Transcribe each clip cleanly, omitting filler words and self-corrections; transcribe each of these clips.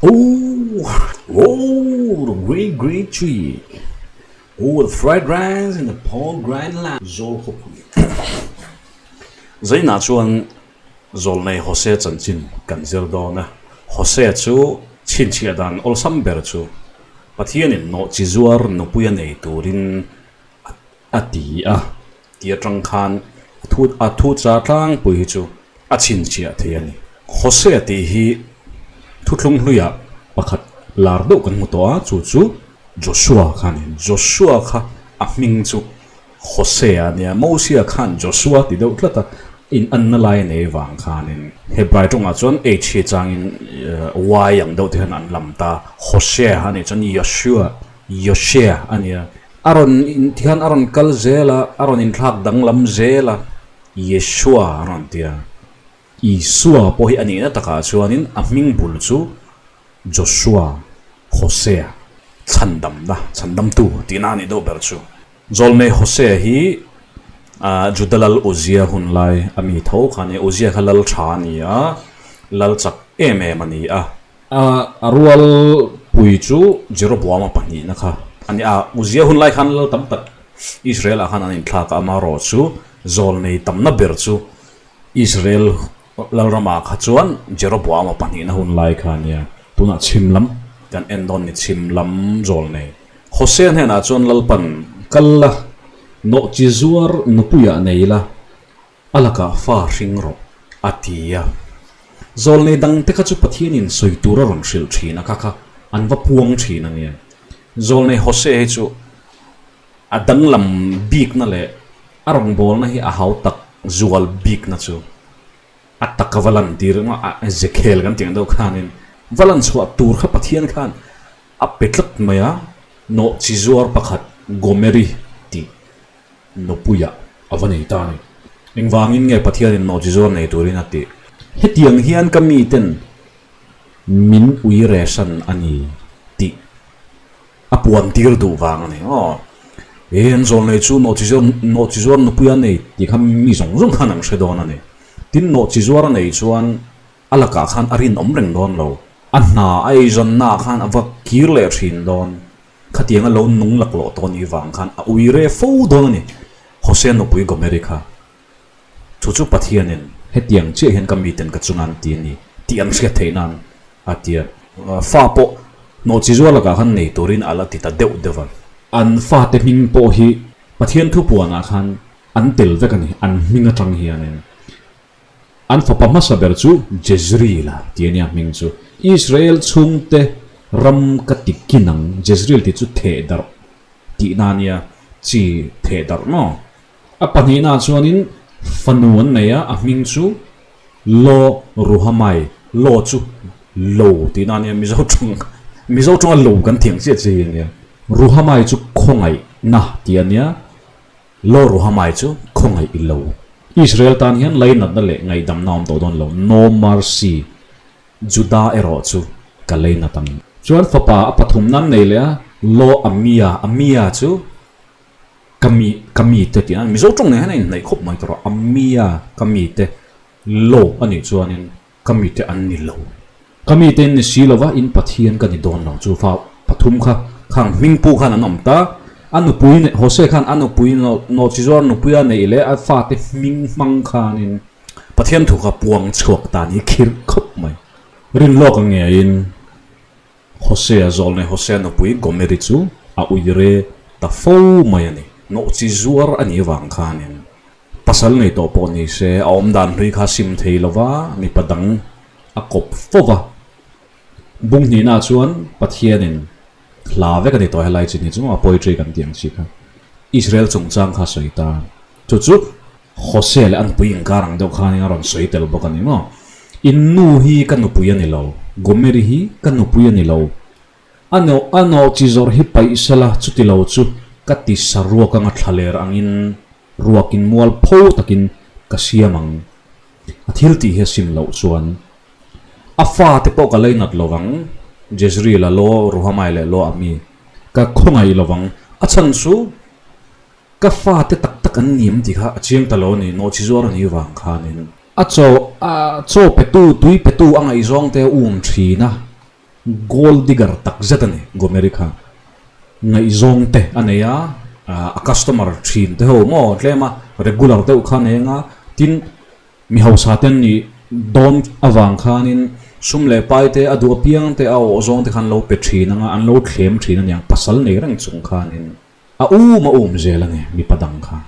Oh oh the great great tree oh the fried rice and the pork grind lamb Zawl khawpui Zainah chuan Zawlnei Hosea chanchin kan zir dawn a, Hosea chu chhinchhiah dan awlsam ber chu Pathianin nawhchi zuar nupuia nei turin a ti a tih atang khan a thu a thu cha tlangpui hi chu a chhinchhiah thei a ni. Hosea tih hi thuthlung hluiah pakhat lar deuh kan hmu tawh a, chu chu Joshua kha a ni. Joshua kha a hming chu Hosea nia, Mosia khan Joshua ti deuh tlat a, in anna lai a nei vang khanin Hebrai tawngah chuan H hi changin Y ang deuh te hian an lam ta, Hosea a nih chuan Yoshua, Yoshea a nia. A rawn in ti khan a rawn kal zel a, a rawn inthlak danglam zel a, Yeshua a rawn ti a. Isua pawh hi a nihna takah chuanin a hming bul chu Joshua, Hosea, chhandamna, chhandamtu tihna a nih deuh ber chu. Zawlnei Hosea hi Juda lal Uzia hun lai a mi tho kha a ni. Uzia kha lal tha a ni a, lal chak em em a ni a. A rual pui chu Jeroboama pahnihna kha a ni a. Uzia hun lai khan lal tam tak Israel ah khan an inthlak a, amaherawh chu zawlnei tamna ber chu Israel Lalramah kha chuan Jeroboama pahnihna hun lai kha a nia, tunah chhim lam kan en dawn ni, chhim lam zawl nei. Hosea hnenah chuan Lalpan, Kal la, nawhchi zuar nupuiah nei la, a lakah fa hring rawh, a ti a. Zawl nei dangte kha chu Pathianin sawi tur a rawn hrilh thin a, kha kha an va puang thin a nia. Zawl nei Hosea hi chu a danglam bikna leh A rawngbawlna hi a hau tak zual bikna chu a taka va lan tir emaw a zekhel kan tih ang deuh khanin va lan chhuah tur kha Pathian khan a pe tlat mai a, nawhchi zuar pakhat Gomeri tih nupuiah a va nei ta a ni. Engvangin nge Pathianin nawhchi zuar nei turin a tih? Hetiang hian ka miten min ui resan a ni tih A puan tir duh vang a ni aw. E an zawl nei chu nawhchi zuar nawhchi zuar nupui a nei tih kha mi zawng zawng khan an hre dawn a ni. Tin nawhchi zuar a nei chuan a lakah khan a rinawm reng dawn lo. A hna a eizawnna ah khan a va kir leh thin dawn. Khatiang a lo nung laklawh tawh ni vang khan a ui re fo dawn a ni. Hosea nupui Gomeri kha chu chu Pathianin hetiang chiah hian ka miten ka chunga an ti a ni tih an hriat theih nan a ti a. Fa pawh hnawhchi zual lakah khan nei turin a la ti ta deuh deuh a. An fate hming pawh hi Pathian thupuanah khan an tel vek a ni, an hming atang hianin. An fapa hmasa ber chu Jezreel a ti a nia hming chu. Israel chhungte ram ka ti kin ang, Jezreel tih chu theh darh tihna a nia, chi theh darh maw? A pahnihnaah chuanin fanu an nei a, a hming chu Lo Ruhamai, Lo chu Lo tihna a nia, Mizo tawng Mizo tawnga Lo kan tih ang chiah chiah hi a nia. Ruhamai chu khawngaihna tih a nia, Lo Ruhamai chu khawngaih i lo. Israel tan hian lainatna leh ngaihdamna a awm tawh dawn lo, No mercy, Juda erawh chu ka lainat ang. Chuan fapa a pathumna an nei leh a, Lo Amia, Amia chu Ka mi, ka mite tih a, Mizo tawng nen hian a inhnaih khawp mai tawh a, a mia ka mite lo a nih chuanin ka mite an ni lo. Ka mite in ni si lova in Pathian ka ni dawn lo chu fa pathum kha khang hming pu khan an awm ta, a nupui ne Hosea khan a nupui nawhchizuar nupui a neih leh a fate hming hmang khanin Pathian thu kha puang chhuak ta ni khirh khawp mai. Rin lawk ang ngeiin. Hosea zawlnei Hosea nupui Gomeri chu a uire ta fo mai a ni. Nawhchi zuar a nih avang khanin pasal nei tawh pawh ni se a awm dan hlui kha sim thei lova mipa dang a kawp fo va. Bung hnihnaah chuan Pathianin hla vek a ni tawh helai chin hi chu a poetry kan tih ang chi kha Israel chungchang kha a sawi ta. Chu chu Hosea leh a nupui inkar ang deuh khanin a rawn sawi tel bawk a ni maw? In nu hi ka nupui a ni lo, Gomeri hi ka nupui a ni lo. A nawh a nawh chi zawrh hi paih sela chuti lo chu ka ti sa ruak anga thlaler angin ruakin mual pho takin ka siam ang. A thil tih hi a sim loh chuan a fate pawh ka leinat lo vang, Jezreel-a law Ruhamai leh law Ami ka khawngaih lo vang. A chhan chu Ka fate tak tak an ni em tih kha a chiang ta lo a ni, nawhchi zuar a nih vang khanin. A chaw a chaw petu, tui petu a ngaihzawng te a um thin a. Gold digger tak zet a ni Gomeri kha. Ngaihzawng te a nei a, a customer thin te ho maw tlem a regular deuh kha a nei anga, tin mi hausa te an nih dawn avang khanin sum leh pai te a duh apiang te a awh zawng te kha an lo pe thin anga, an lo thlem thin a niang pasal nei reng chung khanin a um a um zel a ni mipa dang kha.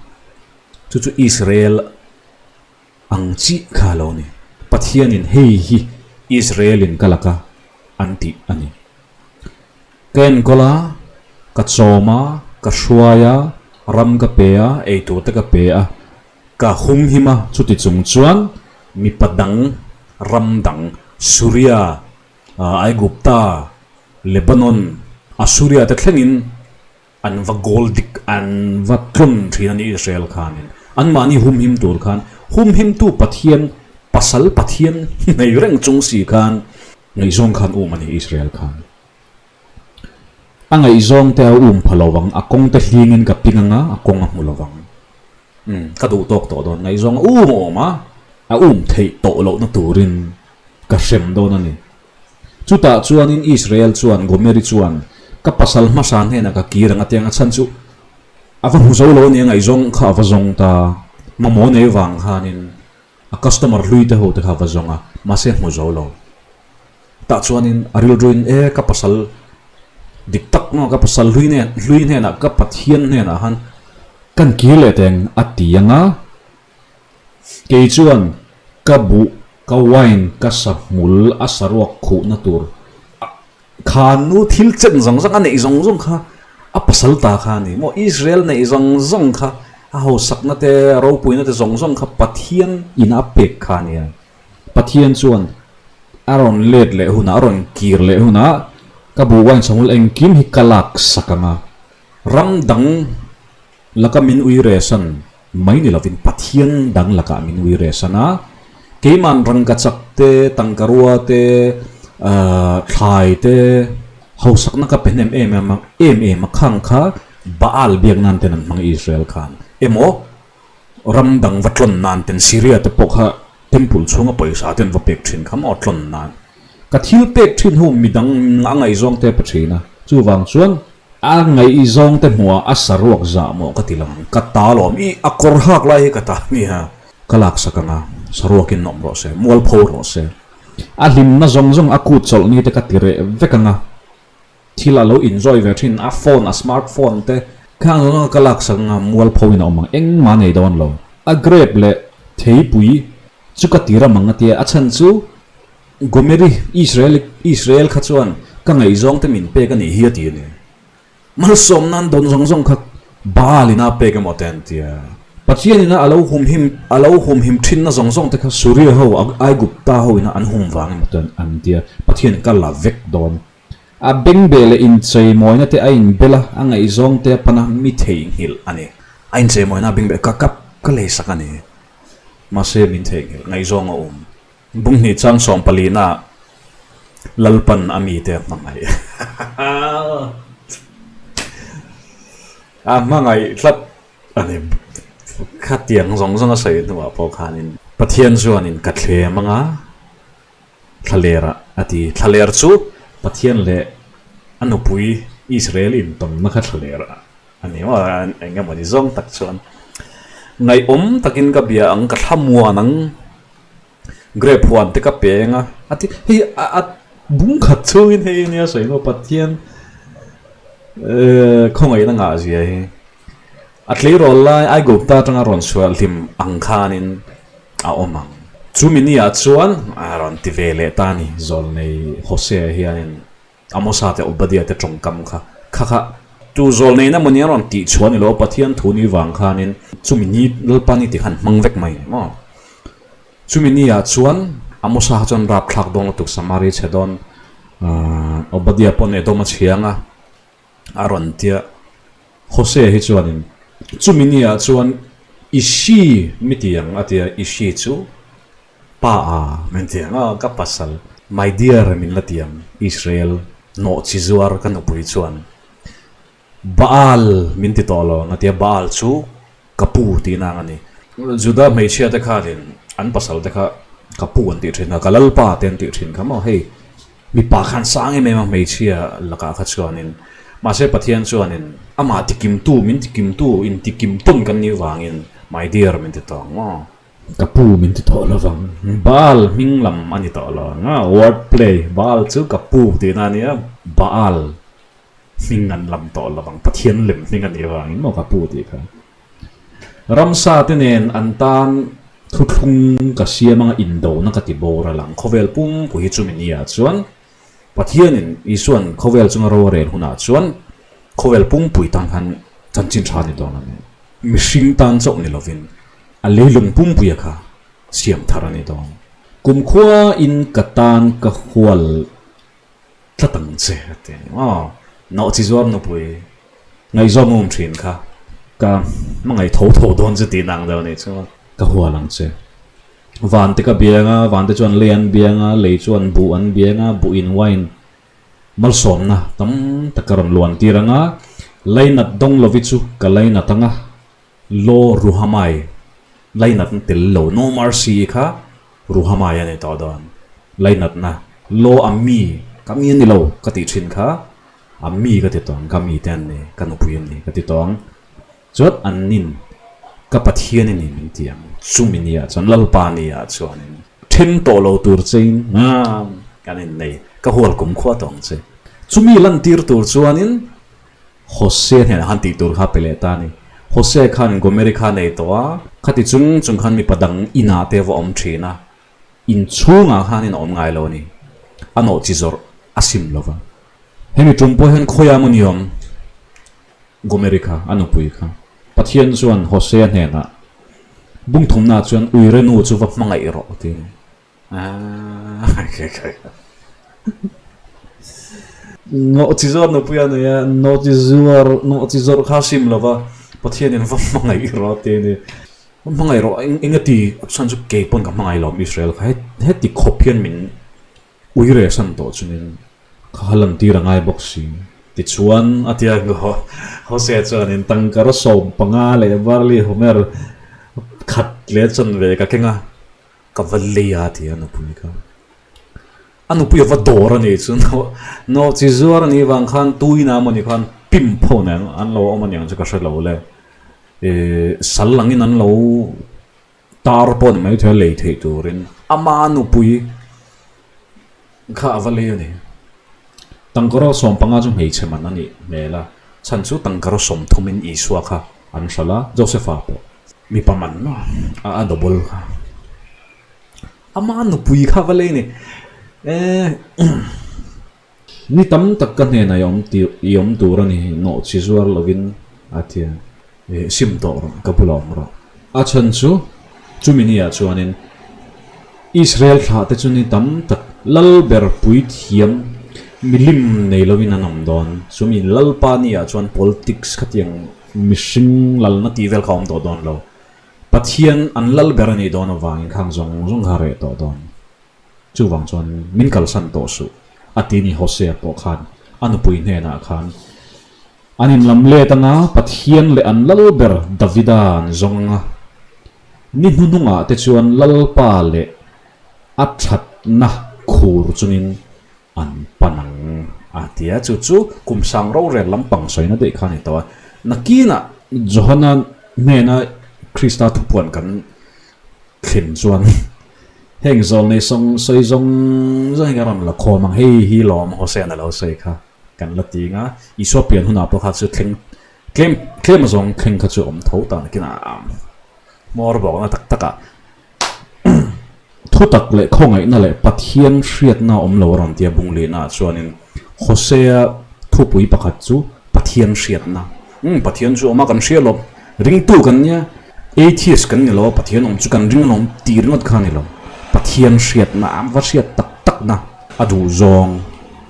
Chu chu Israel Ang chi kha lo ni. Pathianin hei hi Israel-in ka laka an tih a ni. Ka enkawl a, ka chawm a, ka hruai a, ram ka pe a, eitur te ka pe a, ka humhim a, chuti chung chuan mipa dang, ram dang, Suria, Aigupta, Lebanon, Assuria te thlengin An va goal dik an va tlawn thin a ni Israel khanin. Anmahni humhim tur khan humhimtu Pathian pasal Pathian nei reng chung si khan ngaihzawng khan um a ni Israel khan. A ngaihzawng te a um pha lo vang, a kawng te hlingin ka ping anga a kawng a hmu lo vang. Umm ka duh tawk tawh dawn ngaihzawng a um a awm a, a um theih tawh lohna turin ka hrem dawn a ni. Chutah chuanin Israel chuan Gomeri chuan, Ka pasal hmasa hnenah ka kir ang a tiang a chhan chu a va hmu zo lo a ni a ngaihzawng kha a va zawng ta. Mamawh nei vang khanin a customer hlui te ho te kha a va zawng a, mahse a hmu zo lo. Tah chuanin a rilruin, E, ka pasal dik tak maw, ka pasal hlui nen hlui hnenah ka Pathian hnenah khan kan kir leh teng a ti ang a. Kei chuan ka buh, ka wine, ka sahmul a saruak khuhna tur kha nu thil chen zawng zawng a neih zawng zawng kha a pasal ta kha a ni maw? Israel neih zawng zawng kha a hausakna te, a ropuina te zawng zawng kha Pathian in a pek kha a nia. Pathian chuan a rawn let leh hunah, a rawn kir leh hunah ka buh, wine, sahmul engkim hi ka lak sak ang a, ram dang laka min uiresan mai ni lovin Pathian dang lakah min ui resan a, keiman rangkachak te, tangkarua te, thlai te, hausakna ka pe hnem em em a, em em a khang kha Baal biak nan ten an hmang Israel khan emaw ram dang va tlawn nan ten Syria te pawh kha temple chhunga pawisa te an va pek thin kha maw tlawn nan ka thil pek thin ho midang a ngaihzawng te pe thin a, chuvang chuan A ngaihzawng te hmuh ah a saruak zah maw ka ti lang ang, ka ta lawm i a kawr hak lai hi ka ta nia. Ka laksak ang a, saruak in awm rawh se, mualpho rawh se. A hlimna zawng zawng a kut chawlh ni te ka ti reh vek ang a, thil a lo enjoy ve thin, a phone, a smart phone te khang zawng zawng ka laksak ang a, mualpho in a awm ang, engmah nei dawn lo. A grape leh theipui chu ka ti ram ang a tia, a chhan chu Gomeri, Israel, Israel kha chuan ka ngaihzawng te min pek a nih hi a ti a ni. Malsawm nan dawn zawng zawng kha Baal ina pek emaw te an ti a. Pathian ina a lo humhim, a lo humhim thinna zawng zawng te kha Suria ho, Aigupta ho ina an hum vang emaw te an ti a. Pathian ka la vek dawn. A bengbeh leh incheimawina te a inbel a, a ngaihzawng te a pan a, mi theihnghilh a ni. A incheimawina a bengbeh ka ka ka leisak a ni. Mahse min theihnghilh, ngaihzawng a awm. Bunghnih chang sawmpalina Lalpan a mite a hmangaih a hmangaih tlat a ni. Khatiang zawng zawng a sawi hnuah pawh khanin Pathian chuanin ka thlem anga thlaler ah a ti. Thlaler chu Pathian leh a nupui Israel intawnna kha thlaler a ni maw? Eng emaw ni zawng tak chuan ngaihawm takin ka bia ang, ka thlamuan ang. Grape huan te ka peng a, a ti hei a a bung khat chungin hei ania sawi maw Pathian eh khawngaihna ngah zia hi a tleirawl lai Aigupta atanga rawn chhuah hlim ang khanin a awm ang. Chumi ni ah chuan a rawn ti ve leh ta a ni Zawlnei Hosea hianin. Amosa te Obadia te tawngkam kha kha kha tu zawl neihna maw nia rawn tih chhuah ni lo Pathian thu ni vang khanin chumi ni Lalpa ni tih khan hmang vek mai maw. Chumi ni ah chuan Amosa kha chuan rapthlak dawn lutuk Samari chhe dawn Obadia pawn Edom a chhiang a a rawn tia Hosea hi chuanin chumi ni ah chuan Ishi mi ti ang a tia Ishi chu Pa a, min ti ang a, ka pasal, my dear min la ti ang, Israel nawh chi zuar ka nupui chuan Baal min ti tawh lo ang a ti a, Baal chu ka pu tihna ang a ni. Juda hmeichhia te khanin an pasal te kha ka pu an tih thin kha, ka lalpa te an tih thin kha maw hei. Mipa khan sang em em a hmeichhia lakah kha chuanin mahse Pathian chuanin amah tikimtu min tikimtu intikimtawn kan nih vangin my dear min ti tawh ang maw? Ka pu min ti tawh lovang. Baal hming lam a ni tawh lo ang a, word play, Baal chu ka pu tihna a nia, Baal hming an lam tawh lovang, Pathian lem hming a nih avangin maw ka pu tih kha. Ramsa te nen an tan thuthlung ka siam anga indona ka ti bawr a lang. Khawvel pumpui hi chumi ni ah chuan Pathianin Isua'n khawvel chunga ro a rel hunah chuan khawvel pumpui tan khan chanchin tha a ni dawn a ni. Mihring tan chauh ni lovin a leilung pumpuia kha siam thar a ni dawn. Kumkhua in ka tan ka hual tlat ang che a ti a ni maw? Nawhchi zuar nupui ngaihzawm awm thin kha ka hmangaih tho tho dawn chu tih nang deuh a nih chu ka hual ang che. Vante ka biang a, vante chuan lei an biang a, lei chuan buh an biang a, buh in wine malsawmna tam tak ka rawn luan tir ang a, lainat dawng lovi chu ka lainat ang a, Law Ruhamai lainatna tel lo, no mercy kha Ruhamai a ni tawh dawn. Lainatna, Law a mi, ka mi a ni lo ka tih thin kha, a mi ka ti tawh ang, ka mite an ni, ka nupui an ni ka ti tawh ang. Chuan an nin ka Pathian i ni min ti ang, chumi ni ah chuan Lalpa ni ah chuanin then tawh lo tur chein kan innei, ka hual kum khua tawh ang che. Chumi lantir tur chuanin Hosea hnenah khan tih tur kha pe leh ta a ni. Hosea khan Gomeri kha a nei tawh a, khati chung chung khan mipa dang inah te va awm thin a, inchhungah khanin a awm ngai lo a ni. A nawh chi zawrh a sim lo va. Hemi tum pawh hian khawiah maw ni awm Gomeri kha, a nupui kha. Pathian chuan Hosea hnenah, Bungthumnaah chuan uire nu chu va hmangaih rawh, ti a ni. Nawhchi zuar nupui a nei a, nawhchi zuar, nawhchi zawrh kha a sim lo va, Pathianin va hmangaih rawh ti a ni. Va hmangaih rawh, eng eng a ti a chhan chu kei pawn ka hmangaih lo Israel kha, heti khawp hian min ui reh san tawh chungin kha ha lantir a ngai bawk si. Tichuan a tia Hosea chuanin tangkar 15 leh barley homer khat leh chanve ka keng a. Ka va lei a ti a nupui kha. A nupui a va dawr a nih chu nawhchi zuar a nih vang khan tuina emaw ni khan pimp ho nen an lo awm a niang chu ka hre lo le. Ihh sal angin an lo tar pawh ni mai thei a lei theih turin ama nupui kha a va lei a ni. Tangkaraw 15 chu hmeichhe man a nih hmel a, chhan chu tangkaraw 30 in Isua kha an hralh a, Josepha pawh. Mipa man maw a a double kha. Ama nupui kha va lei ni. Eeh ni tam tak ka hnenah i awm tih i awm tur a ni nawh chi zuar lovin a ti a. Ih sim tawh rawh ka bulah awm rawh. A chhan chu chumi ni ah chuanin Israel thlah te chu ni tam tak lal ber pui thiam milim nei lovin an awm dawn. Chumi lalpa ni ah chuan politics khatiang Mihring lalna tih vel kha awm tawh dawn lo. Pathian an lal ber a nih dawn avangin khang zawng zawng kha reh tawh dawn. Chuvang chuan min kalsan tawh suh a ti ni Hosea pawh khan a nupui hnenah khan an inlam let anga Pathian leh an lal ber Davida an zawng anga ni hnuhnungah te chuan Lalpa leh a thatna khur chungin An pan ang a ti a, chu chu kum sang rorel lampang sawina daih kha a ni tawh a. Nakinah Johana hnena Krista thupuan kan thlen chuan heng zawlnei sawng sawi zawng zawng hi kan rawn la khawm ang, hei hi lawm Hosea-na lo sawi kha kan la ti ang a, Isua pian hunah pawh kha chu thleng tlem tlem azawng thleng kha chu a awm tho ta nakinah hmawr bawkna tak takah Thutak leh khawngaihna leh Pathian hriatna awm lo a rawn ti a, Bunglihnaah chuanin Hosea thupui pakhat chu Pathian hriatna. Umm, Pathian chu awm a, kan hria lo. Ringtu kan nia, atheist kan ni lo a, Pathian awm chu kan ring alawm tih ringawt kha a ni lo. Pathian hriatna, a va hriat tak takna, a duh zawng,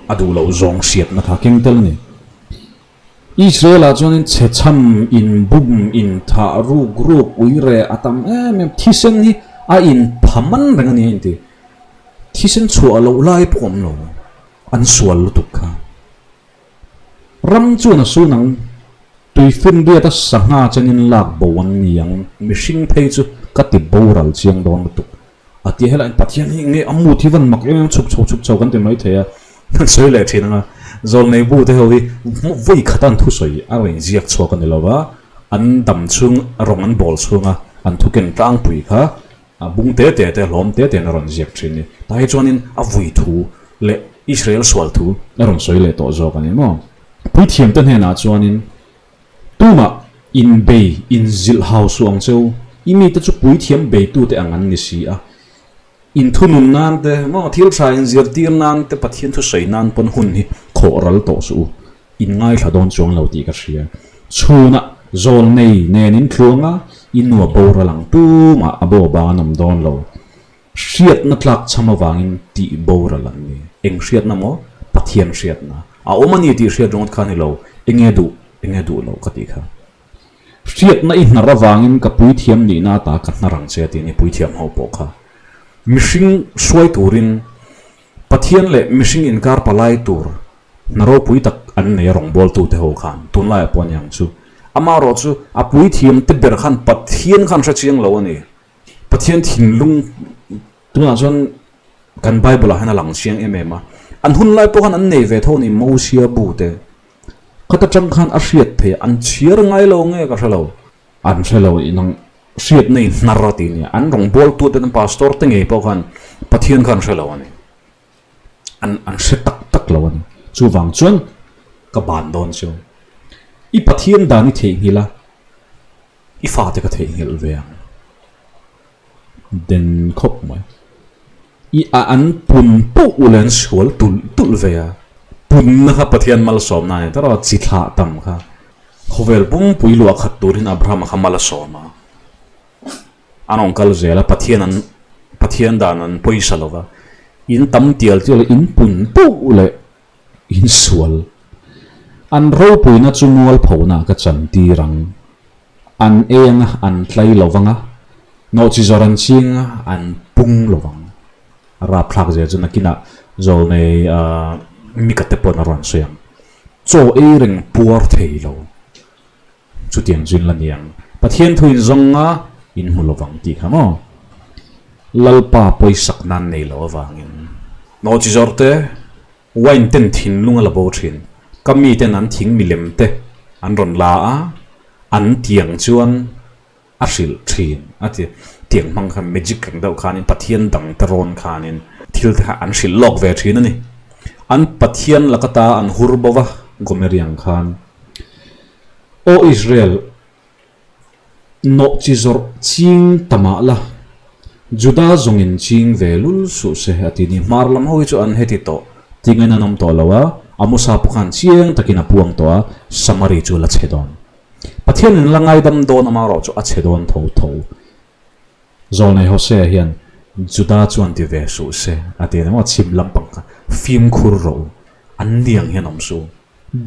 a duh loh zawng hriatna kha keng tel a ni. Israel-ah chuanin chhechham, inbum, inthah, ruk ruk, uire a tam em em. Thisen hi a inpha man reng a ni a inti. Thisen chhuah loh lai pawh awm lo. An sual lutuk kha. Ram chuan a sun ang, tuifinriata sangha chenin lak bo an ni ang, mihring phei chu ka ti boral chiang dawn lutuk. A ti helaiin Pathian hi nge a mut hi van mak em em chhuk chho chhuk chho kan ti mai thei a. An sawi leh thin anga zawlnei bu te ho hi vawi khat an thusawi a rawn inziak chhuak a ni lo va, an dam chhung rawng an bawl chhunga an thu ken tlangpui kha a bung te te te hlawm te te in a rawn ziak thin a ni. Tah hi chuanin a vui thu leh Israel sual thu a rawn sawi leh tawh zawk a ni maw? Puithiamte hnenah chuanin tumah inbei inzilh hau suh ang cheu, i mite chu puithiam beitute ang an ni si a, Inthunun nan te, maw thil tha inzirtir nan te, Pathian thusawi nan pawn hun hi khawh ral tawh suh u. In ngaithla dawn chuang lo tih ka hria. Chhunah zawl nei nen in tluang a, i nu a boral ang tumah a bo bang an awm dawn lo. Hriatna tlak chham avangin tih boral an ni. Eng hriatna maw? Pathian hriatna. A awm a ni tih hriat ringawt kha a ni lo. Enge duh, enge duh loh ka tih kha. Hriatna i hnar avangin ka puithiam nihna ata ka hnar ang che a ti ni puithiam ho pawh kha. Mihring hruai turin Pathian leh mihring inkar palai tur hna ropui tak an nei a rawngbawltute ho khan tunlaiah pawh a ni ang chu. Amaherawh chu a puithiam te ber khan Pathian khan hre chiang lo a ni. Pathian thinlung tunah chuan kan Bible ah hian a lang chiang em em a. An hunlai pawh khan an nei ve tho a ni Mosia bu te. Khata tang khan a hriat theih a, an chhiar ngai lo nge ka hre lo. An hre lo i nang hriatna in hnar a ti nia. An rawngbawltu te pastor te ngei pawh khan Pathian khan hre lo a ni. An an hre tak tak lo a ni. Chuvang chuan ka ban dawn chu. I Pathian dan i theihnghilh a, i fate ka theihnghilh ve ang. Den khawp mai. I a an pun poh u leh an sual tulh tulh ve a. Punna kha Pathian malsawmna a ni ta rawh, chi thlah tam kha. Khawvel pumpui luah khat turin Abrahama kha mal a sawm a. An rawn kal zel a, Pathian an Pathian dan an pawisa lo va. In tam tial tial a, in pun poh u leh in sual. An ropuina chu mualphona ka chantir ang. An ei anga an tlai lo vang a, nawhchi zawr an ching a an pung lo vang. A rapthlak zel chu nakinah zawlnei Mika te pawn a rawn sawi ang. Chaw ei reng puar thei lo. Chutiang chu in la ni ang. Pathian thu in zawng a in hmu lo vang tih kha maw? Lalpa pawisak nan nei lo avangin. Nawhchi zawr te Wine ten thinlung a la bo thin. Ka miten an thing milem te an rawn la a, an tiang chuan a hrilh thin a ti. Tiang hmang khan magic ang deuh khanin Pathian dang te rawn khanin thil te kha an hrilh lawk ve thin a ni. An Pathian laka ta an hur bo va Gomeriang khan, Aw Israel, Nawh chi zawrh ching ta mah la, Juda zawngin ching ve lul suh se a ti ni. Hmar lam ho hi chu an heti tawh tingin an awm tawh lo a, Amosa pawh khan chiang takin a puang tawh a, Samari chu la chhe dawn. Pathianin la ngaidam dawn amaherawh chu a chhe dawn tho tho. Zawlnei Hosea hian Juda chuan ti ve suh se a ti a ni maw, chhim lampang kha fimkhur rawh u, an niang hian awm suh u.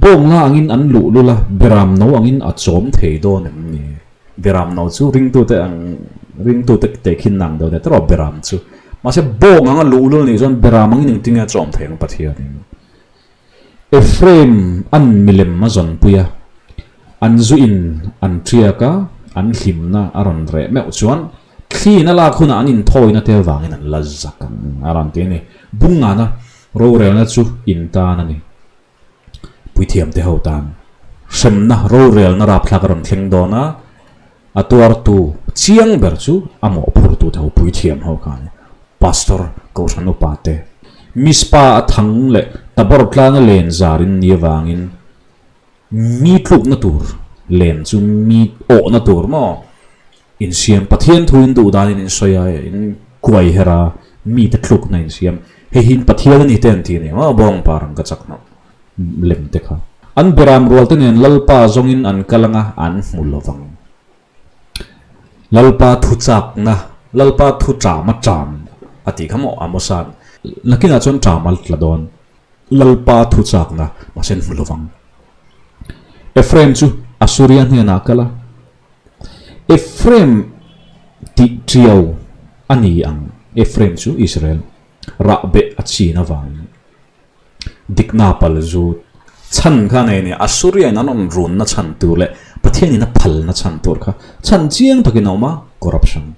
Bawngla angin an luh lul a, Beram no angin a chawm thei dawn em ni? Beram no chu ringtute ang, ringtute tehkhin nang deuh nia tawrh Beram chu. Mahse bawng anga luh lul nih chuan Beram angin engtin nge a chawm thei ang Pathianin? Ephraim an milem a zawnpui a, an zuin an ṭiak a, an hlimna a rawn reh meuh chuan thliin a lak hunah an inthawina te avangin an la zak ang a rawn ti a ni. Bungngana rorelna chu intan a ni. Puithiamte ho tan hremna rorelna rapthlak a rawn thleng dawn a, a tuartu chiang ber chu a mawhphurtute ho puithiam ho kha a ni. Pastor, Kohhran upa te, Mizpa a thang leh Tabor tlanga len zarin ni avangin mi tlukna tur len chu mi awhna tur maw insiam Pathian thu in duh danin in sawi a, in kuai her a, mite tlukna insiam. Hei hi Pathian a ni te an ti a ni maw? Bawng par ang ka chak hnawh lem te kha. An beram rual te nen Lalpa zawngin an kal anga an hmu lo vang. Lalpa thu chakna, Lalpa thu ṭam a ṭam a tih kha maw Amosa'n. Nakinah chuan ṭam a tla dawn. Lalpa thu chakna mahse an hmu lo vang. Ephraim chu Asuria hnenah a kal a. Ephraim tih ṭiau a ni ang, Ephraim chu Israel rahbeh a chin avangin dikna pal zut chhan kha nei a ni. Assuria-in an rawn runna chhan tur leh Pathianin a phalna chhan tur kha chhan chiang takin a awm a, corruption.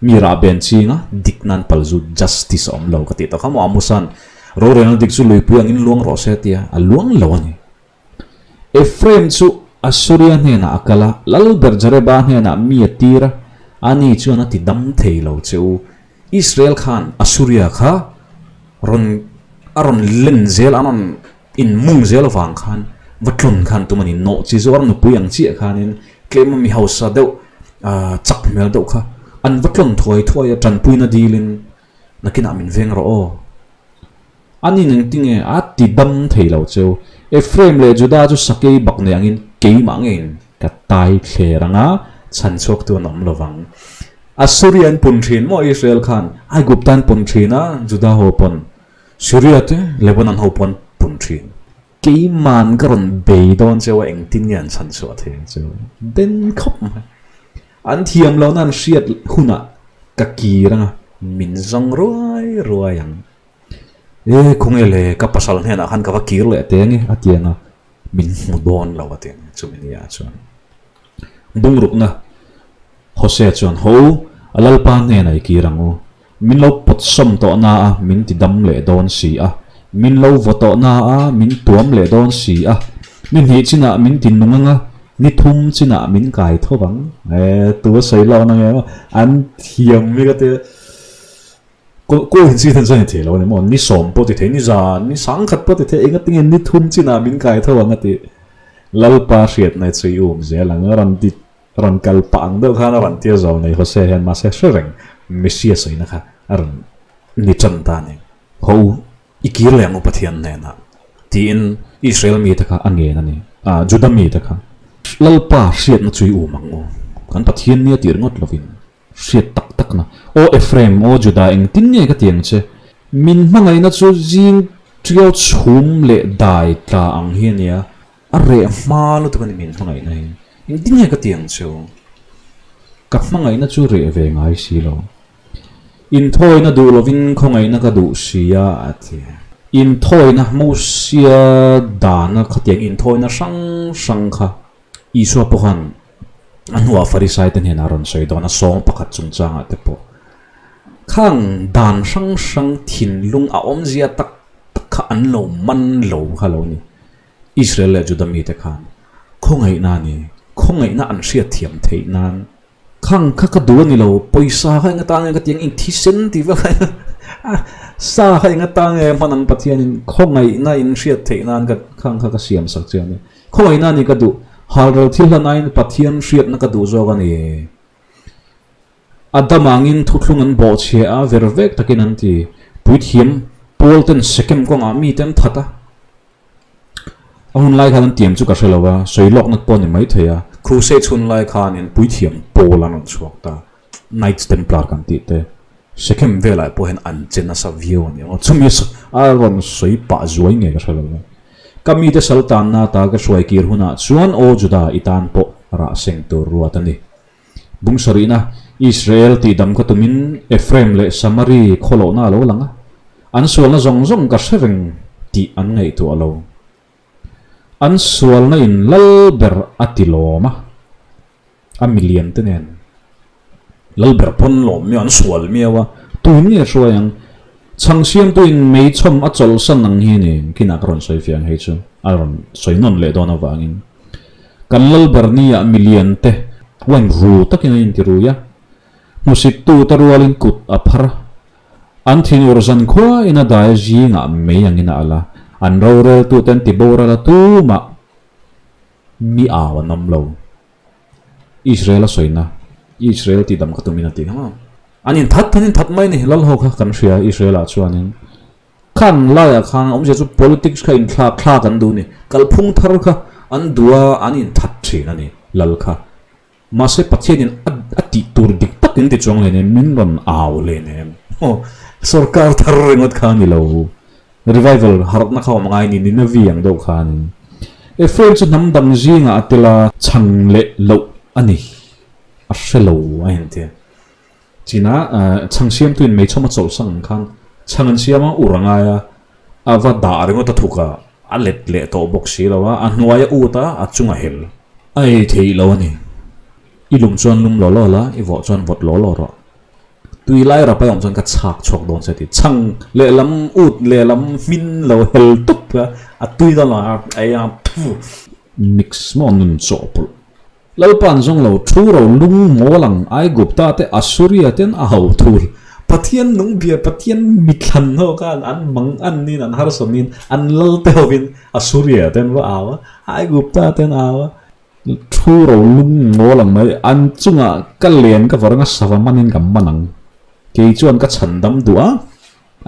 Mi rahben chinga dikna an pal zut, justice a awm lo ka tih tawh kha maw Amosa'n. Rorelna dik chu luipui angin luang rawh se a ti a, a luang lo a ni. Ephraim chu Assuria hnenah a kal a, Lalber Jareba hnenah mi a tir a, ani chuan a ti dam thei lo che u. Israel khan Assuria kha rawn a rawn len zel, a rawn inmung zel avang khan va tlawn khan tum a ni. Nawhchi zuar nupui ang chiah khanin tlema mi hausa deuh, chak hmel deuh kha an va tlawn thuai thuai a, tanpuina dilin nakinah min veng rawh aw. A ni neng tinge a ti dam thei lo cheu. Ephraim leh Juda chu sakei bak nei angin keimah ngeiin ka tai thler ang a, chhan chhuaktu an awm lo vang. Assuria an pun thin maw Israel khan Aigupta an pun thin a, Juda ho pawn Syria te Lebanon ho pawn pun thin. Keiman ka rawn bei dawn cheu a engtin nge an chhan chhuah thei ang cheu. Den khawp mai. An thiam lohna an hriat hunah ka kir ang a, min zawng ruai ruai ang. E, khawnge le, ka pasal hnenah khan ka va kir leh teh ange a ti ang a, min hmu dawn lo a ti ang chumi ni ah chuan. Bungrukna Hosea chuan, Ho, a Lalpa hnenah i kir ang u. Min lo pawt sawm tawh na a, min ti dam leh dawn si a. Min lo vaw tawh na a, min tuam leh dawn si a. Ni hnih chinah min ti nung ang a, ni thum chinah min kai tho vang. E, tu a sawi lawk na nge maw? An thiam hi ka ti a. Kaw hin chi than chuan i thei lo a ni maw? Ni sawm pawh ti thei, ni za, ni sang khat pawh ti thei, enga tinge ni thum chinah min kai tho ang a ti. Lalpa hriatna chu i um zel ang a rawn ti Rawn kal pah ang deuh khan a rawn tir zawng nei Hosea hian mahse hre reng Messia sawina kha a rawn ni tan ta a ni. Ho u, i kir leh ang u Pathian hnenah, tiin Israel mite kha a ngen a ni. Ah, Juda mite kha. Lalpa hriatna chu i um ang u, kan Pathian nia tir ngawt lovin hriat tak takna. Aw Ephraim, aw Juda, engtin nge ka ti ang che? Min hmangaihna chu zing ṭiau chhum leh dai tla ang hi a nia. A reh hma lutuk a ni min hmangaihna hi. Engtin nge ka ti ang cheu? Ka hmangaihna chu reh ve ngai si lo. Inthawina duh lovin khawngaihna ka duh si a, a ti. Inthawina Mosia dana khatiang inthawina hrang hrang kha Isua pawh khan a hnuah Farisai te hnenah a rawn sawi dawn a, sawng pakhat chungchangah te pawh. Khang dan hrang hrang thinlung a awmzia tak tak kha an lo man lo kha lo ni. Israel leh Juda mite khan khawngaihna a ni, khawngaihna an hriatthiam theih nan khang kha ka duh a ni lo, pawisa kha eng atan nge ka ti ang, eng thisen tih vel kha sa kha eng atan nge hman ang Pathianin khawngaihna in hriat theih nan ka khang kha ka siam sak che a ni, khawngaihna a ni ka duh, halral thil hlan aiin Pathian hriatna ka duh zawk a ni. A dam angin thuthlung an bawhchhia a, ver vek takin an ti. Puithiam Paul ten Sekem kawngah mite an that a. A hun lai khan an tiam chu ka hre lo a, sawi lawkna pawh a ni maithei a. Crusades hun lai khanin Puithiam Paul an rawn chhuak ta, Knights Templar kan tih te, Sekem velah pawh hian an che nasa viau a ni ang. Chumi a rawn sawi pah zuai nge ka hre lo a. Ka mite sal tanna ata ka hruai kir hunah chuan aw Juda i tan pawh rah seng tur ruat a ni. Bung sarihna, Israel tihdam ka tumin Ephraim leh Samari khawlohna a lo lang a, an sualna zawng zawng ka hre reng tih an ngaihtuah lo. An sualna in lal ber a ti lawm a, a milian te nen lal ber pawn lawm miau, an sual miau a, tuin nge hruai ang? Chhang siamtuin mei chhawm a chawlhsan ang hi ni, kinah ka rawn sawi fiah ang hei chu a rawn sawi nawn leh dawn avangin. Kan Lalber nia milian te wine ru takin an inti rui a, hmusit tute rualin kut a phar a, an thinur zan khuain a dai zingah mei angin a al a, an roreltute an ti boral a tumah mi au an awm lo. Israel a sawina, Israel tihdam ka tumin a ti ang a. An inthat an inthat mai a ni, Lal ho kha kan hria Israel-ah chuanin. Khan laiah khan awmzia chu politics kha inthlak thlak an duh a ni. Kalphung thar kha an duh a, an inthat thin a ni lal kha. Mahse Pathianin a a tih tur dik tak in ti chuang hle nem, min rawn au hle nem. Aw, sorkar thar ringawt kha a ni lo. Revival harhna kha awm ngai ni, Nineveh ang deuh khanin. Ephraim chu hnam dang zingah a tel a, chhan leh loh a ni. A hre lo a inti. China chhang siamtuin meichhawm a chawlhsak ang khan chhang an siam a, ur a ngai a, a va dah ringawt a thuk a, a let leh tawh bawk si lo a, a hnuai a ut a, a chung a hel. A ei theih lo a ni. I lum chuan lum law law la, i vawh chuan vawt law law rawh. Tui lai rap a awm chuan ka chhak chhuak dawn che ti. Chhang lehlam ut lehlam hmin lo hel tup kha a tui dawn lo a ei a phu. Mix maw nun chawhpawlh. Lalpa an zawng lo thu ro lung mawl ang Aigupta te Assuria ten a ho thul. Pathian nung bia Pathian mithlan ho khan an mang an nin an harsa nin an lal te hovin Assuria ten va au a Aigupta ten au a. Thu ro lung mawl ang mai an chungah ka len ka vawrh anga sava manin ka man ang. Kei chuan ka chhan dam duh a,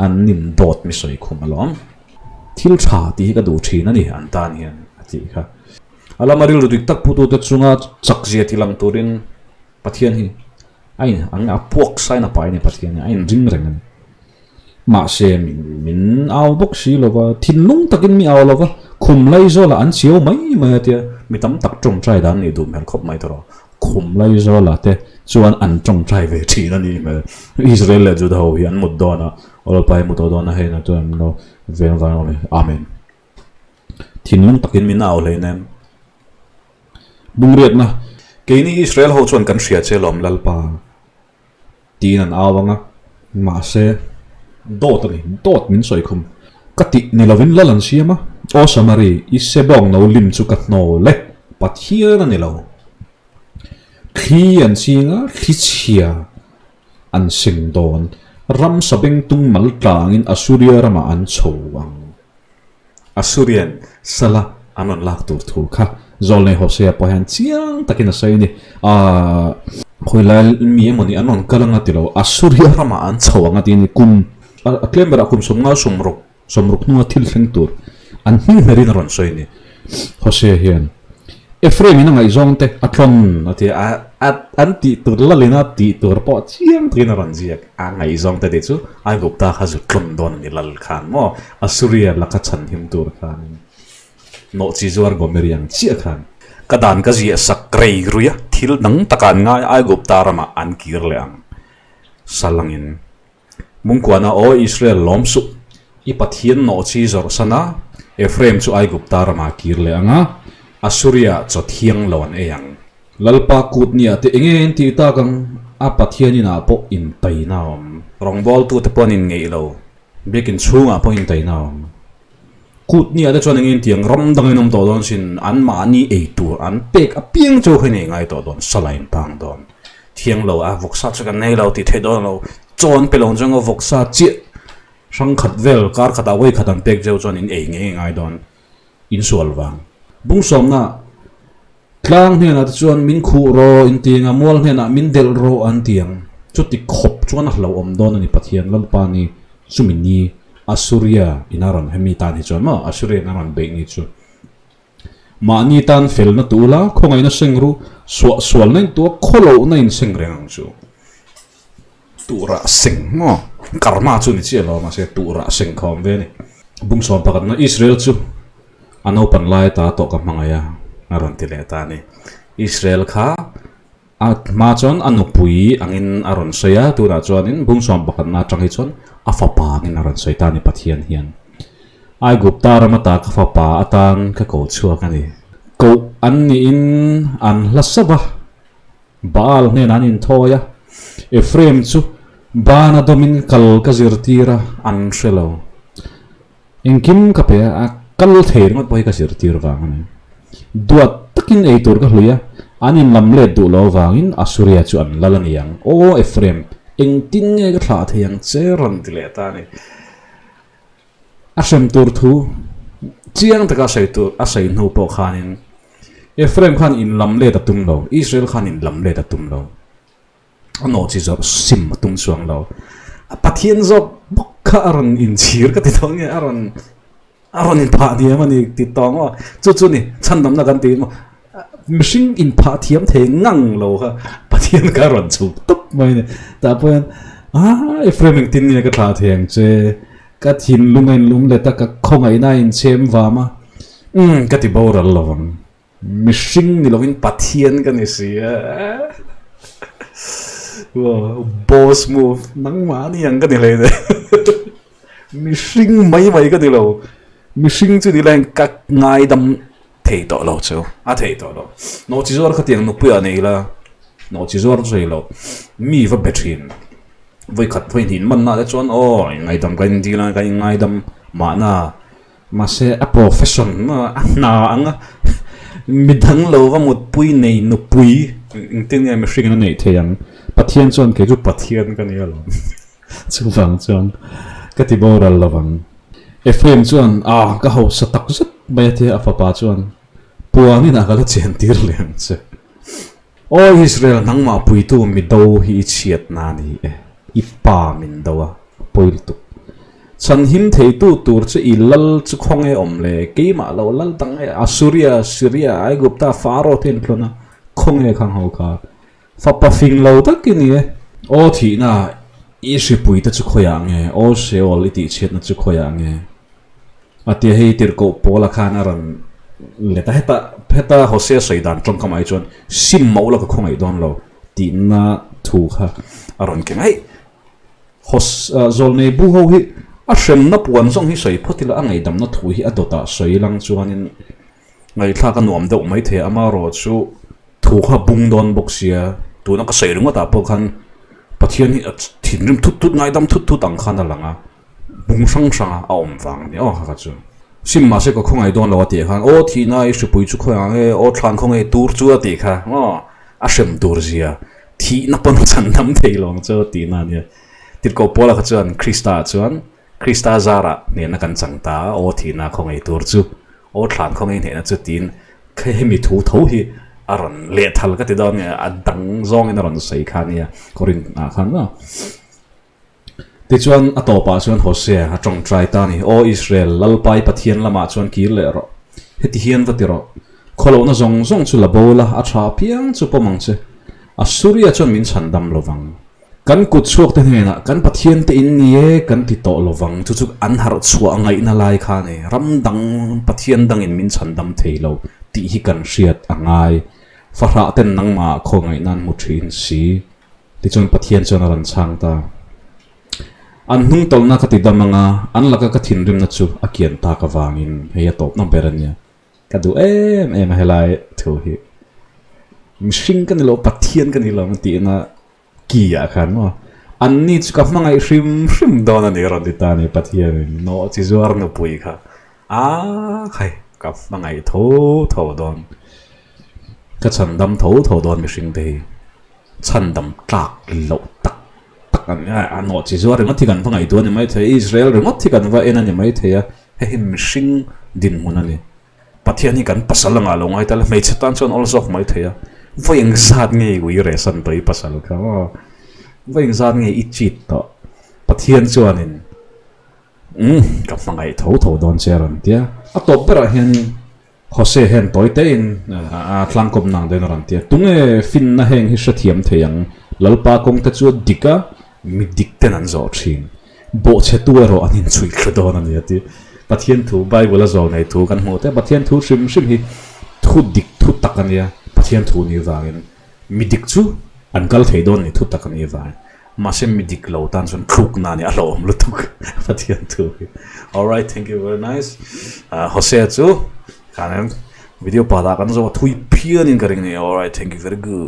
an nin dawt mi sawi khum alawm. Thil tha tih hi ka duh thin a ni an tan hian a tih kha. A lama rilru dik tak putute chunga chakzia ti lang turin Pathian hi a in ang a puak sain a pai a ni Pathian hi a inring reng a ni. Mahse min au bawk si lo va, thinlung takin mi au lo va, khum Laizawla an chiau mai mai a tia, mi tam tak tawngtai dan nih duh hmel khawp mai tawh. Khum Laizawla te chuan an tawngtai ve thin a nih hmel. Israel leh Juda ho hi an mut dawn a, Awlpa hi mut aw dawn a, hei na chuan an lo veng vang a ni. Amen. Thinlung takin min au hlei nem. Bungriatna, Keini Israel ho chuan kan hria che lawm Lalpa. Tiin an au ang a, mahse, dawt a ni, dawt min sawi khum. Ka tih ni lovin lal an siam a, Aw Samari, i sebawng no lim chu ka hnawl e, Pathian a ni lo. Thli an ching a, thli chhia an seng dawn, ramsa bengtung mal tlangin Asuria ramah an chho ang. Assyrian sala an rawn lak tur thu kha Zawlnei Hosea pawh hian chiang takin a sawi a ni. Aaa khawilai mi emawni an rawn kal anga ti lo, Assuria ramah an chho ang a ti a ni. Kum a tlem berah kum sawmnga sawmruk sawmruk hnunga thil thleng tur an hming hmerin a rawn sawi a ni. Hosea hian Ephraim in a ngaihzawng te a tlawn a ti a, a an tih tur lalin a tih tur pawh chiang takin a rawn ziak. A ngaihzawng te tih chu Aigupta kha zu tlawn dawn a ni lal khan maw Assuria laka chhanhim tur khanin nawhchi zuar Gomeri ang chiah khan ka dan ka ziah sak rei rui a, thil dang takah an ngai a Aigupta ramah an kir leh ang salangin. Mungkuana aw Israel lawm suh, i Pathian nawhchi zawrh san a, Ephraim chu Aigupta ramah kir leh ang a, Assuria chaw thiang lo an ei ang. Lalpa kut nia te enge in tih tak ang, a Pathian inah pawh intaina a awm. Rawngbawltute pawh an inngeih lo, biakin chhungah pawh intaina a awm. Kut nia te chuan eng intiang ram dangin awm tawh dawn sin, anmahni ei tur an pek apiang chu khaw nei ngai tawh dawn, sala in tang dawn. Thiang lo a, vawksa chu kan nei lo tih theih dawn lo, chaw an pe lo chuan vawksa chiah hrang khat vel kar khatah vawi khat an pek zeuh chuan in ei ngei ngai dawn, insual vang. Bungsawmna Tlang hnenah te chuan min khuh rawh in ti ang a, mual hnenah min delh rawh an ti ang. Chuti khawp chuan a hlauhawm dawn a ni Pathian Lalpa ni chumi ni Assuria in a rawn hemi tan hi chuan maw Assuria in a rawn beih ni chu mahni tan felna tu ula khawngaihna seng ru suah sualna in tua khawlohna in seng reng ang chu tuhrah seng maw karma chu ni chiah lo mahse tuhrah seng kha awm ve a ni. Bungsawm pakhatna Israel chu A naupan lai ta tawh ka hmangaih a, a rawn ti leh ta a ni. Israel kha a hma chuan a nupui angin a rawn sawi a, tunah chuanin bungsawm pakhatna atang hi chuan a fapa angin a rawn sawi ta a ni Pathian hian. Aigupta ram ata ka fapa atan ka ko chhuak a ni. Koh an niin an hla sap a, Baal hnenah an inthawi a, Ephraim chu bana dawmin kal ka zirtir a, an hre lo. Engkim ka pe a, a kal thei ringawt pawh hi ka zirtir vang a ni. Duat takin ei tur ka hlui a, an inlam let duh lo avangin Asuria chu an lal a ni ang. Aw Ephraim, engtin nge ka thlah thei ang che rawn ti leh ta a ni. A hrem tur thu chiang taka a sawi tur a sawi hnu pawh khanin Ephraim khan inlam let a tum lo, Israel khan inlam let a tum lo. A nawh chi zawk sim a tum chuang lo. A Pathian zawk bawk kha a rawn inchhir ka ti tawh nge a rawn a rawn inphah thiam a ni ti tawh maw chu chu ni chhandamna kan ti maw mihring inphah thiam thei ngang lo kha Pathian kha a rawn chhuk tawp mai a ni. Tah pawh hian ah Ephraim engtin nge ka thlah thei ang che ka thinlung a inlum let a ka khawngaihna a inchhem vam a umm ka ti boral lo vang. Mihring ni lovin Pathian ka ni si a. Boss move nangmah ni ang ka ni hlei nen. Mihring mai mai ka ni lo. Mihring chu ni la ka ngaidam thei tawh lo chu. A thei tawh lo. Nawhchi zuar khatiang nupuiah nei la. Nawhchi zuar chu hei lo. Mi va be thin. Vawi khat vawi hnih inmanna te chuan aw ngaidam kan indil a, kan inngaidam mahna mahse a profession a hna anga midang lo va mutpui nei nupui engtin nge mihring in a neih theih ang. Pathian chuan kei chu Pathian ka ni alawm chuvang chuan ka ti boral lo vang. Ephraim chuan ah ka hausa tak zet mai a tia a fapa chuan puanin a ka la chen tir leh ang che. Aw Israel, nangmah puitu mi do hi i chhiatna a ni e, i pa min do a, a pawi lutuk. Chhanhim theitu tur chu i lal chu khawnge awm le, keimah lo lal dang e, Assuria, Syria, Aigupta, Faro te in tlawn a, khawnge khang ho kha, fapa fing lo tak i ni e. Aw thihna, i hripui te chu khawiah nge, aw Sheol i tihchhiatna chu khawiah nge? A tia hei tirhkoh Paula khan a rawn let a, heta heta Hosea sawi dan tawngkam ai chuan sim mauh la ka khawngaih dawn lo tihna thu kha a rawn keng a. Hei Hos zawlnei bu ho hi a hremna puan zawng hi sawi phawt ila a ngaihdamna thu hi a dawtah sawi lang chuanin ngaihthlak a nuam deuh maithei a, amaherawh chu thu kha bung dawn bawk sia, tuna ka sawi ringawtah pawh khan Pathian hi a thinrim thut thut ngaidam thut thut ang khan a lang a. Bung hrang hranga a awm vang a ni aw kha kha chu. Sim mahse ka khawngaih dawn lo a tih khan aw thihna i hripui chu khawi ang e aw thlan khawngaih tur chu a tih kha aw a hrem tur zia thihna pawn a chhan dam thei lo ang chu a tihna a nia. Tirhkoh Paula kha chuan Krista ah chuan Krista zarah hnehna kan chang ta a aw thihna khawngaih tur chu aw thlan khawngaih hnehna chu tiin hemi thu tho hi a rawn lehthal ka ti dawn nge a dang zawngin a rawn sawi kha a nia Korinth ah khan maw. Tichuan, a tawpah chuan Hosea a tawngtai ta a ni, Aw Israel, Lalpai Pathian lamah chuan kir leh rawh. Heti hian va ti rawh. Khawlohna zawng zawng chu la bo la, a tha apiang chu pawm ang che. Assuria chuan min chhan dam lo vang. Kan kut chhuakte hnenah kan Pathiante in ni e kan ti tawh lo vang. Chu chu an harh chhuah ngaihna lai kha a ni. Ram dang, Pathian dangin min chhan dam thei lo tih hi kan hriat a ngai. Fahrah ten nangmahah khawngaihna an hmu thin si. Tichuan Pathian chuan a rawn chhang ta. An hnungtawlhna ka ti dam ang a, an laka ka thinrimna chu a kian tak avangin hei a tawpna ber a nia. Ka duh em em a helai thu hi. Mihring ka ni lo, Pathian ka ni lo ang tihna ki ah khan maw. Anni chu ka hmangaih hrim hrim dawn a ni a rawn ti ta a ni Pathianin nawh chi zuar nupui kha. Aa khai ka hmangaih tho tho dawn. Ka chhandam tho tho dawn mihring te hi. Chhandam tlak loh tak tak a ni a, a nawh chi zuar ringawt hi kan va ngaihtuah a ni maithei a, Israel ringawt hi kan va en a ni maithei a, hei hi mihring dinhmun a ni. Pathian hi kan pasal anga lo ngai ta la, hmeichhe tan chuan awl zawk maithei a, vawi engzat nge i ui rehsan tawh i pasal kha aw, vawi engzat nge i cheat tawh, Pathian chuanin umm ka hmangaih tho tho dawn che a rawn ti a, a tawp berah hianin Jose hian tawi tein a tlangkawp nang dawn a rawn ti a, Tunge finna heng hi hrethiam thei ang? Lalpa kawngte chu a dik a, mi dik ten an zawh thin. Bawhchhetu erawh an inchhui thlu dawn a ni a ti. Pathian thu, Bible a zawh nei thu kan hmuh te, Pathian thu hrim hrim hi thu dik thu tak a nia, Pathian thu ni vangin mi dik chu an kal thei dawn a ni thu tak a ni vangin. Mahse mi dik lo tan chuan thlukna a ni a hlauhawm lutuk Pathian thu hi. Alright thank you very nice. Hosea chu khanin video pa dah kan zawh a thui phianin ka ring a ni. Alright thank you very good.